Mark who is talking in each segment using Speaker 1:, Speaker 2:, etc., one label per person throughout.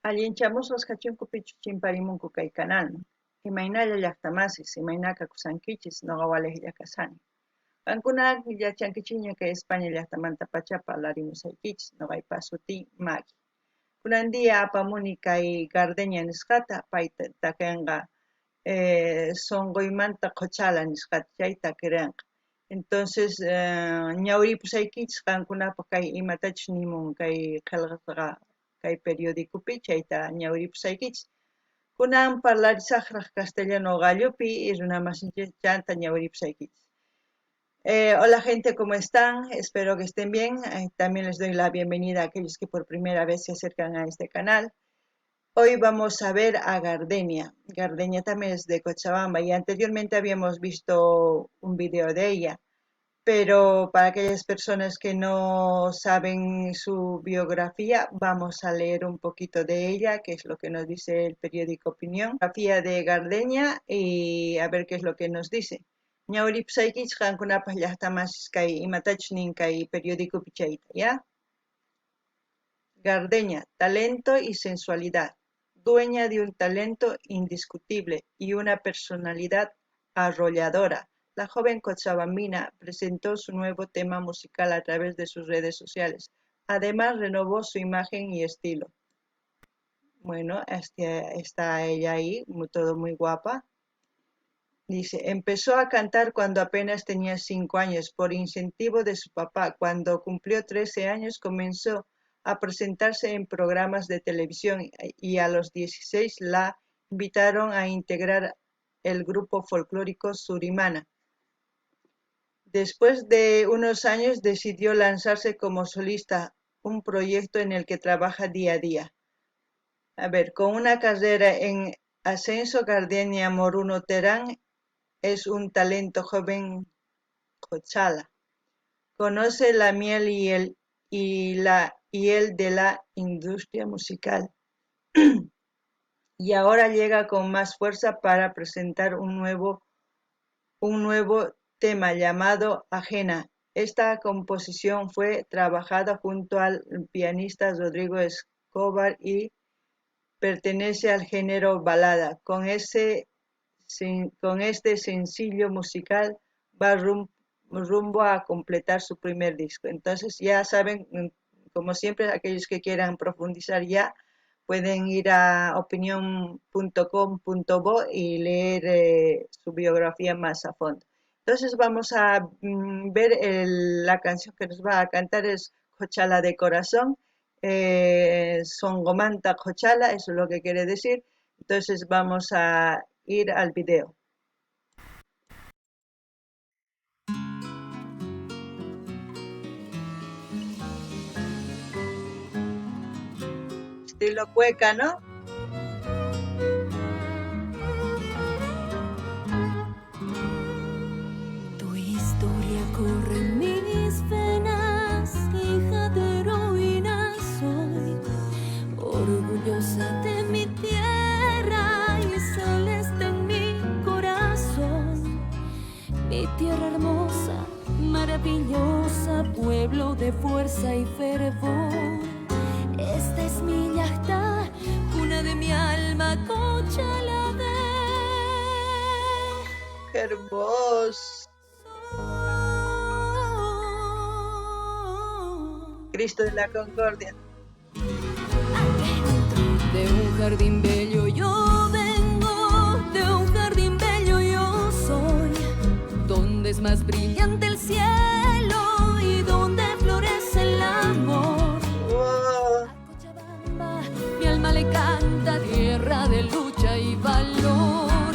Speaker 1: Allinchamusqas kachunku pichus chimparimunku kay canalman. Imaynalla llaqtamasis, imayna kakusankichis, noqa walejlla kashani. Qankuna yachankichikña kay España llaqtamanta pacha parlarimusaykichis, noqaypa sutiy Maggie. Kunan día apamuni kay Gardenia nisqata, pay takenqa sunquymanta qhochala nisqata, chay takirenqa. Entonces ñawripusaykichis qankunapaq kay imatachus nimun kay qhelqasqa kay periodicopi, chayta ñawripusaykichis. Kunan parlarisaqraq castellano gallupi runamasinchis chanta ñawripusaykichis. Hola gente, ¿cómo están? Espero que estén bien. También les doy la bienvenida a aquellos que por primera vez se acercan a este canal. Hoy vamos a ver a Gardenia. Gardenia también es de Cochabamba y anteriormente habíamos visto un video de ella. Pero para aquellas personas que no saben su biografía, vamos a leer un poquito de ella, que es lo que nos dice el periódico Opinión. Biografía de Gardenia y a ver qué es lo que nos dice. Ñawripusaykichis qankunapaq llaqtamasis kay imatachus nin kay periódico chayta, ¿ya? Gardenia, talento y sensualidad. Dueña de un talento indiscutible y una personalidad arrolladora, la joven cochabambina presentó su nuevo tema musical a través de sus redes sociales. Además, renovó su imagen y estilo. Bueno, está ella ahí, todo muy guapa. Dice, empezó a cantar cuando apenas tenía 5 años, por incentivo de su papá. Cuando cumplió 13 años, comenzó a presentarse en programas de televisión y a los 16 la invitaron a integrar el grupo folclórico Surimana. Después de unos años decidió lanzarse como solista, un proyecto en el que trabaja día a día. Con una carrera en ascenso, Gardenia Moruno Terán es un talento joven cochala. Conoce la miel y el de la industria musical. Y ahora llega con más fuerza para presentar un nuevo tema llamado Ajena. Esta composición fue trabajada junto al pianista Rodrigo Escobar y pertenece al género balada. Con este sencillo musical va rumbo a completar su primer disco. Entonces ya saben, como siempre, aquellos que quieran profundizar ya pueden ir a opinión punto com punto bo y leer su biografía más a fondo. Entonces vamos a ver la canción que nos va a cantar es Cochala de Corazón, Songomanta Cochala, eso es lo que quiere decir. Entonces vamos a ir al video. Estilo cueca, ¿no?
Speaker 2: Tu historia corre en mis venas, hija de heroína soy, orgullosa de mi tierra y celeste en mi corazón. Mi tierra hermosa, maravillosa, pueblo de fuerza y fervor. Esta es mi llajta, cuna de mi alma, Cochala de
Speaker 1: Hermoso. Cristo de la Concordia.
Speaker 2: De un jardín bello yo vengo, de un jardín bello yo soy, donde es más brillante el cielo y donde florece el amor.
Speaker 1: Wow.
Speaker 2: A Cochabamba mi alma le canta, tierra de lucha y valor.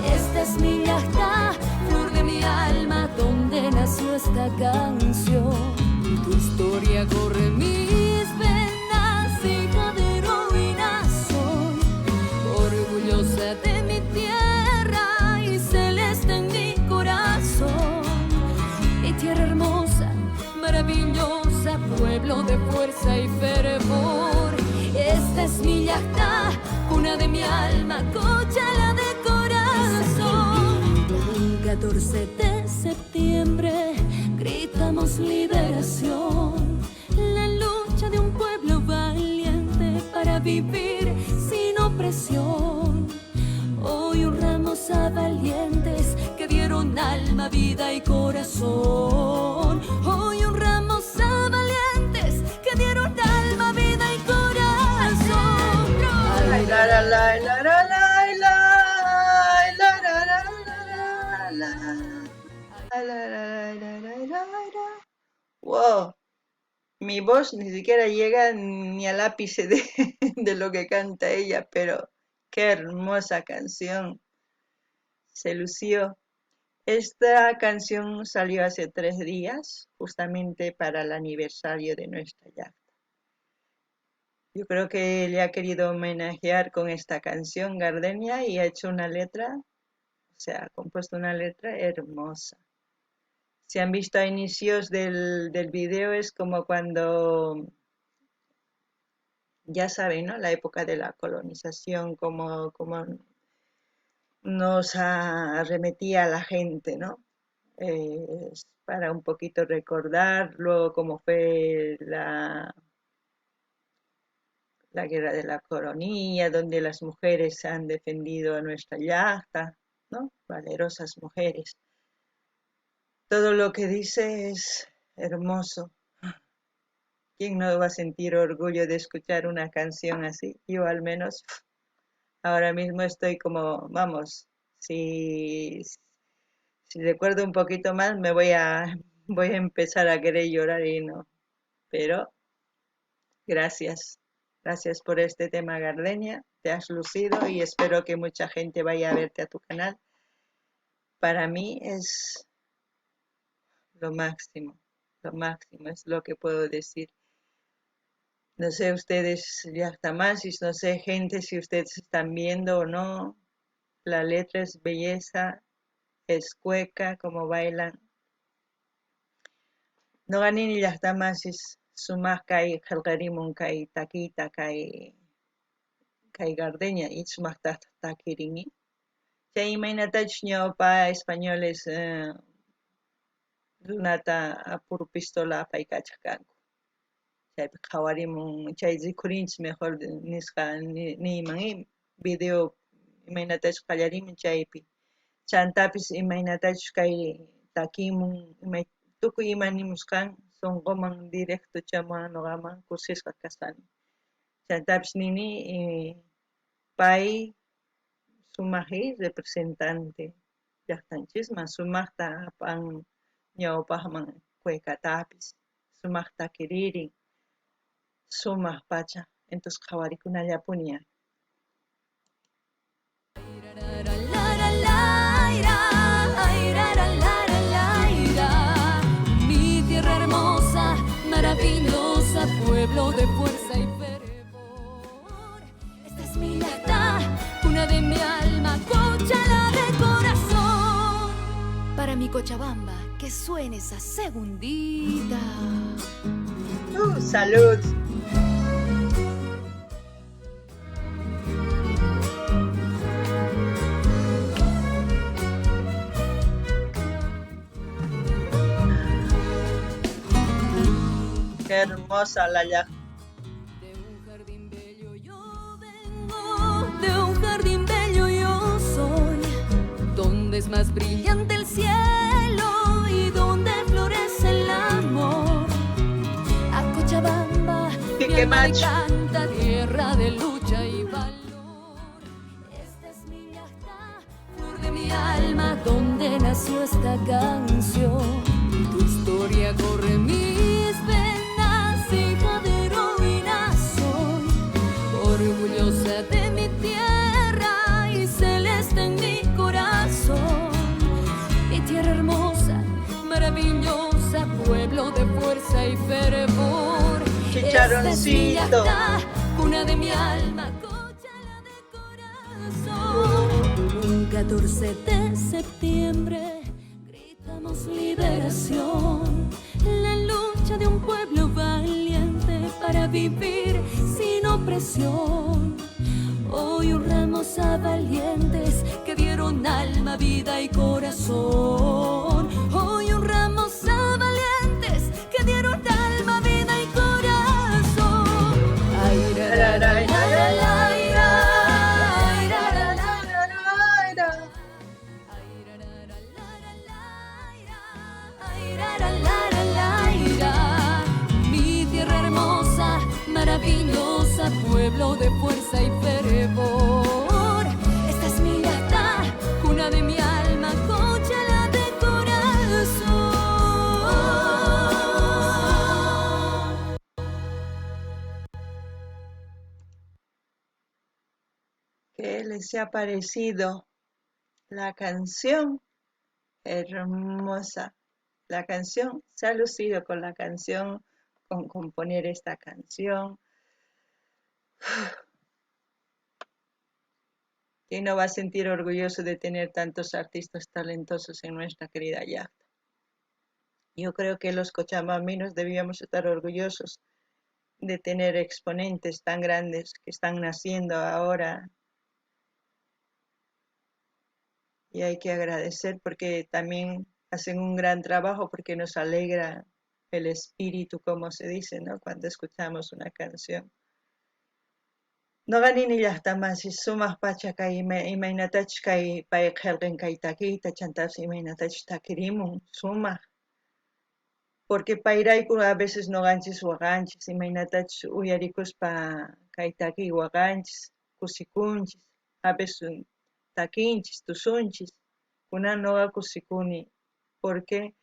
Speaker 2: Esta es mi llajta, flor de mi alma, donde nació esta canción. Tu historia corre mis venas, hija de heroína soy, orgullosa de mi tierra y celeste en mi corazón. Mi tierra hermosa, maravillosa, pueblo de fuerza y fervor. Esta es mi llajta, cuna de mi alma, Cochala de corazón. Un 14 de septiembre gritamos liberación, la lucha de un pueblo valiente para vivir sin opresión. Hoy honramos a valientes que dieron alma, vida y corazón. Hoy honramos a valientes que dieron alma, vida y corazón.
Speaker 1: Ay, la, la, la, la, la, la, la, la, la, la, la, la, la, la, la, la, la, la. Wow, mi voz ni siquiera llega ni al ápice de lo que canta ella, pero qué hermosa canción. Se lució. Esta canción salió hace 3 días, justamente para el aniversario de nuestra llaqta. Yo creo que le ha querido homenajear con esta canción Gardenia y ha hecho una letra, o sea, ha compuesto una letra hermosa. Si han visto a inicios del video, es como cuando, ya saben, ¿no? La época de la colonización, como nos arremetía a la gente, ¿no? Es para un poquito recordar luego cómo fue la guerra de la coronilla, donde las mujeres han defendido a nuestra llaqta, ¿no? Valerosas mujeres. Todo lo que dice es hermoso. ¿Quién no va a sentir orgullo de escuchar una canción así? Yo al menos ahora mismo estoy como, vamos, si recuerdo un poquito más me voy a empezar a querer llorar y no. Pero gracias, gracias por este tema, Gardenia. Te has lucido y espero que mucha gente vaya a verte a tu canal. Para mí es lo máximo, lo máximo es lo que puedo decir. No sé ustedes ya está más, y no sé gente si ustedes están viendo o no. La letra es belleza, es cueca, como bailan. No gané ni ya está más, es sumaq kay qhelqarimun kay takita kay, kay Gardenia, y sumaqta takirini. Chay imaynatachus ñawpa españoles runata apuro pistola apaykachaq kanku. Chaypi qhawarimun, chay rikhurinchis mejor nisqa niyman, video imaynatachus qallarimun chaypi. Chantapis imaynatachus kay takimun, tukuy ima nimusqan sonqoman directo chamuwan noqaman kusisqa kasani. Chantapis nini pay sumaqi representante llaqtanchisman, sumaqta apan ñawpaqman cuecatapis, sumaqta kiririn, sumaq pacha, entonces qhawarikunallapuni.
Speaker 2: Mi tierra hermosa, maravillosa, pueblo de fuerza y fervor. Esta es mi llaqta, cuna de mi alma, Cochala de corazón. Para mi Cochabamba, que suene esa segundita.
Speaker 1: Salud. Qué hermosa la llaqta.
Speaker 2: De un jardín bello yo vengo, de un jardín bello yo soy, donde es más brillante el cielo y donde florece el amor. A Cochabamba, mi
Speaker 1: Pique
Speaker 2: alma me
Speaker 1: macho.
Speaker 2: canta, tierra de lucha y valor. Esta es mi llaqta, flor de mi alma, donde nació esta canción. Tu historia corre mis venas, hija de heroína soy, orgullosa de mi tierra y celeste en mi corazón. Mi tierra hermosa, maravillosa, pueblo de fuerza y fervor. Esta es mi
Speaker 1: Chicharroncito.
Speaker 2: llaqta, cuna de mi alma, Cochala de corazón. Un 14 de septiembre gritamos liberación, la lucha de un pueblo valiente para vivir sin opresión. Hoy honramos a valientes que dieron alma, vida y corazón. Hoy honramos a valientes que dieron alma, vida y corazón. Ay, ra, ra, ra, ra, ejemplo de fuerza y fervor. Esta es mi llajta, cuna de mi alma, cochala de corazón.
Speaker 1: ¿Qué les ha parecido la canción? Hermosa. La canción se ha lucido con la canción, con componer esta canción. ¿Quién no va a sentir orgulloso de tener tantos artistas talentosos en nuestra querida llajta? Yo creo que los cochabambinos debíamos estar orgullosos de tener exponentes tan grandes que están naciendo ahora. Y hay que agradecer porque también hacen un gran trabajo, porque nos alegra el espíritu, como se dice, ¿no? Cuando escuchamos una canción. Noqa nini llajtamasi sumaq pacha kay imaynatachus kay pay qhelqen kay takiyta, chantapis imaynatachus takirimun, sumaq. Porque payrayku a veces noqanchis waqanchis, imaynatachus uyarikuspa kay takiy waqanchis, kusikunchis, a veces takinchis, tusunchis. Kunan noqa kusikuni, porque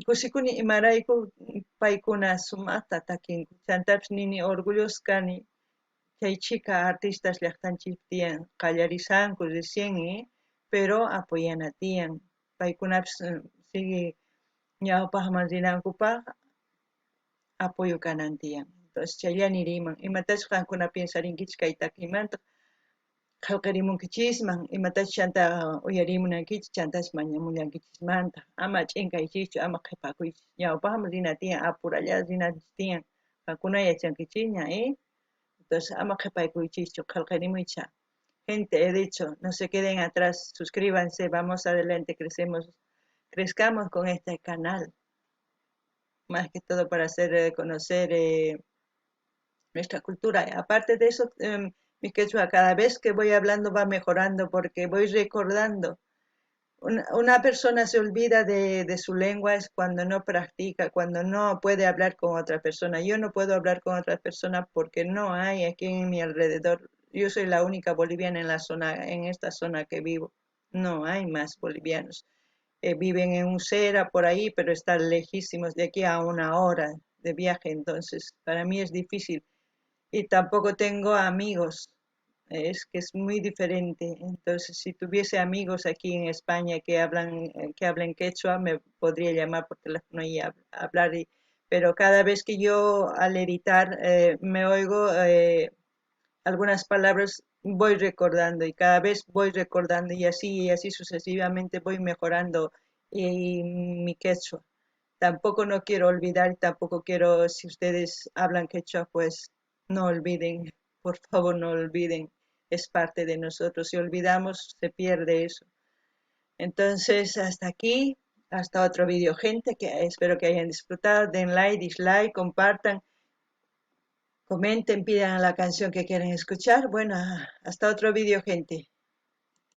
Speaker 1: kusikuni imarayku paykuna sumaqta takinku. Chantapis nini orgulloso kani chay chhika artistas llajtanchikpi tiyan, qallarisanku recién, pero apoyana tiyan. Paykunapis sigue ñawpaqman rinankupaq apoyo kanan tiyan. Entonces chayllani riman, imatachus qankuna piensarinkichis kay takiymanta, qhelqarimunkichisman, imatachus chanta uyarimunankichis, chantachus mañamullankichismanta. Ama ch'inkaychischu, ama qhipakuychis. Ñawpaqman rina tiyan, apuralla rinanchis tiyan. Qankuna yachankichisña, Entonces, ama qhipaykuychischu, qhelqarimuycha. Gente, he dicho, no se queden atrás, suscríbanse, vamos adelante, crecemos, crezcamos con este canal. Más que todo para hacer conocer nuestra cultura. Aparte de eso, mi quechua cada vez que voy hablando va mejorando porque voy recordando. Una persona se olvida de su lengua es cuando no practica, cuando no puede hablar con otra persona. Yo no puedo hablar con otra persona porque no hay aquí en mi alrededor. Yo soy la única boliviana en la zona, en esta zona que vivo. No hay más bolivianos. Viven en Usera por ahí, pero están lejísimos de aquí a una hora de viaje. Entonces, para mí es difícil. Y tampoco tengo amigos. Es que es muy diferente. Entonces, si tuviese amigos aquí en España que hablen quechua, me podría llamar por teléfono y hablar. Pero cada vez que yo al editar me oigo algunas palabras, voy recordando y cada vez voy recordando y así sucesivamente voy mejorando mi quechua. Tampoco no quiero olvidar, tampoco quiero, si ustedes hablan quechua, pues no olviden, por favor no olviden, es parte de nosotros. Si olvidamos, se pierde eso. Entonces, hasta aquí, hasta otro vídeo, gente, que espero que hayan disfrutado. Den like, dislike, compartan, comenten, pidan la canción que quieren escuchar. Hasta otro vídeo, gente.